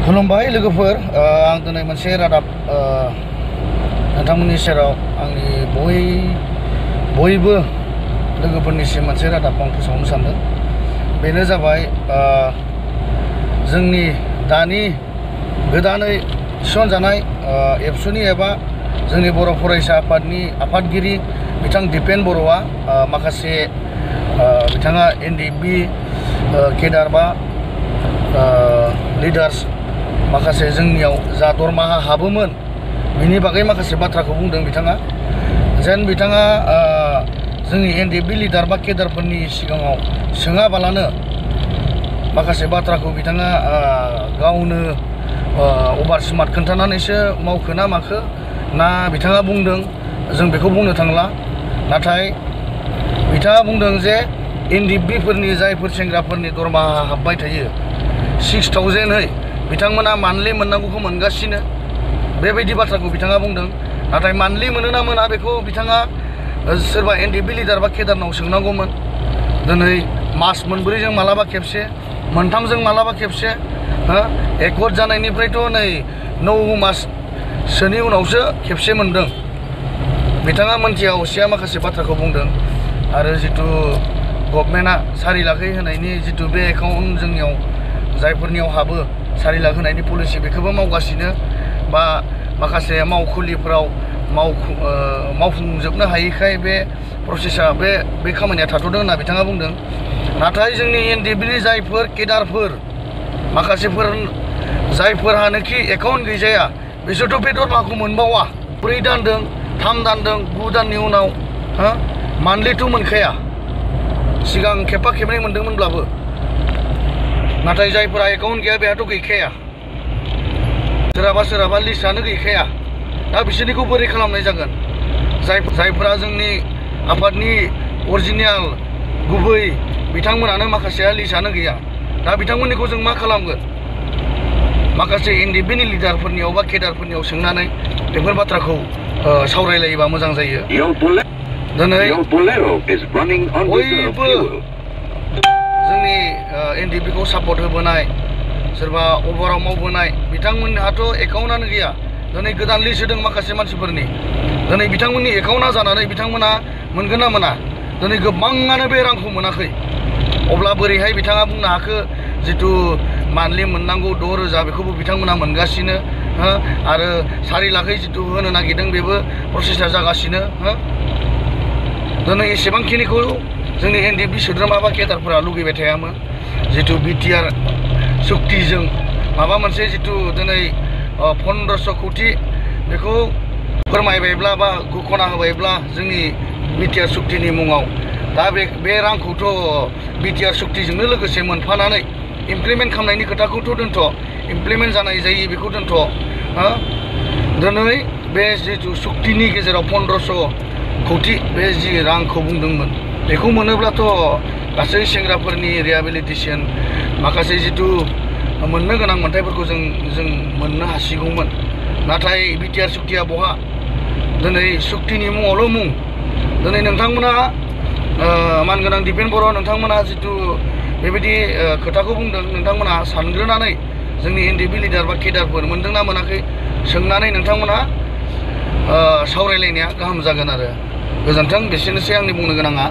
खुलुमबाय लोगोफोर, आं दिनै मोनसे रादाब नोंथांमोननि सेराव आंनि बयबो लोगोफोरनिसिम मोनसे रादाब आं फोसावनो सानदों। बेनो जाबाय जोंनि दानि गोदानै थिसनजानाय एबसुनि एबा जोंनि बर' फरायसा आफादनि आफादगिरि बिथां दिपेन बर'आ माखासे बिथाङा एनडिएफबि केडार बा लिडार्स माखासे जोंनियाव जा दरमाहा हाबोमोन बिनि बागै माखासे बाथ्राखौ बुंदों बिथाङा। जेन बिथाङा जोंनि एनडिएफबि लिडार बा केडारफोरनि सिगाङाव सोङाबालानो माखासे बाथ्राखौ बिथाङा गावनो अभार स्मार्ट खोन्थानानैसो मावखो ना माखो ना बिथाङा बुंदों जों बेखौ बुंनो थांला। नाथाय बिथाङा बुंदों जे एनडिएफबिफोरनि जायफोर सेंग्राफोरनि दरमाहा हाबबाय थायो 6,000 बिथांमोना मान्थलि मोननांगौखौ मोनगासिनो, बेबायदि बाथ्राखौ बिथाङा बुंदों। नाथाय मान्थलि मोनो ना मोना बेखौ बिथाङा सोरबा एनडिएफबि लिडार बा केडारनाव सोंनांगौमोन। दिनै मास मोनब्रैजों मालाबा खेबसे, मोनथामजों मालाबा खेबसे, एकर्ड जानायनिफ्रायथ' नै 9 माससोनि उनावसो खेबसे मोनदों। बिथाङा मोनथिया हसिया माखासे बाथ्राखौ बुंदों। आरो जितु गभर्नमेन्टआ 4 लाखै होनायनि जितु बे एकाउन्ट जोंनियाव जायफोरनियाव हाबो 4 लाख होनायनि पलिसि बेखौबो मावगासिनो, बा माखासे मावखुलिफोराव मावफुंजोबनो हायैखाय बे प्रसेसा बे खामानिया थाथ'दों होनना बिथाङा बुंदों। नाथाय जोंनि एनडिएफबिनि जायफोर केडारफोर माखासेफोर जायफोरहानोखि एकाउन्ट गैजाया बिसोरथ' बे दरमाहाखौ मोनबावा। 4 दानदों, 3 दानदों, 9 दाननि उनाव मान्थलिथ' मोनखाया। सिगां खेबफा खेबनै मोनदोंमोनब्लाबो, नाथाय जायफोरा एकाउन्ट गैया बेहाथ' गैखाया। सोरहाबा लिस्टआनो गैखाया। दा बिसोरनिखौ बोरै खालामनाय जागोन? जायफोरा जोंनि आफादनि अरिजिनेल गुबै बिथांमोनानो माखासेया लिस्टआनो गैया। दा बिथांमोननिखौ जों मा खालामगोन? माखासे एनडिएफबिनि लिडारफोरनियाव बा केडारफोरनियाव सोंनानै बेफोर बाथ्राखौ सावरायलायोबा मोजां जायो। दिनै बयबो जोंनि एनडिएफबिखौ सापर्ट होबोनाय, सोरबा अभाराव मावबोनाय बिथांमोनहाथ' एकाउन्टआनो गैया। दिनै गोदान लिस्ट होदों माखासे मानसिफोरनि। दिनै बिथांमोननि एकाउन्टआ जानानै बिथांमोना मोनगोन ना मोना? दिनै गोबाङानो बे रांखौ मोनाखै। अब्ला बोरैहाय बिथाङा बुंनो हाखो जितु मान्थलि मोननांगौ 6,000 बेखौबो बिथांमोना मोनगासिनो, आरो 4 लाखै जितु होनो नागिरदों बेबो प्रसेसा जागासिनो। दिनै एसेबांखिनिखौ जोंनि एनडिएफबि सोद्रोमा बा केडारफोरा लुगैबाय थायामोन। जितु बिटिआर सुक्तिजों माबा मोनसे जितु दिनै 1500 कोटि बेखौ फोरमायबायब्ला बा घोषणा होबायब्ला जोंनि बिटिआर सुक्तिनि मुङाव, दा बे रांखौथ' बिटिआर सुक्तिजोंनो लोगोसे मोनफानानै इमप्लिमेन्ट खालामनायनि खोथाखौथ' दोनथ', इमप्लिमेन्ट जानाय जायि बेखौ दोनथ', दिनै बे जितु सुक्तिनि गेजेराव 1500 कोटि बे जि रांखौ बुंदोंमोन बेखौ मोनोब्लाथ' गासै सेंग्राफोरनि रिहेबिलिटेसन माखासे जितु मोननो गोनां मोन्थाइफोरखौ जों मोननो हासिगौमोन। नाथाय बिटिआर सुक्तिया बहा? दिनै सुक्तिनि मुङावल' मुं। दिनै नोंथांमोना मानगोनां दिपेन बर' नोंथांमोना जितु बेबायदि खोथाखौ बुंदों, नोंथांमोना सानग्रोनानै जोंनि एनडिएफबि लिडार बा केडारफोर मोनदोंना मोनाखै सोंनानै नोंथांमोना सावरायलायनाया गाहाम जागोन। आरो गोजोन्थों, बेसेनोसै आंनि बुंनो गोनाङा।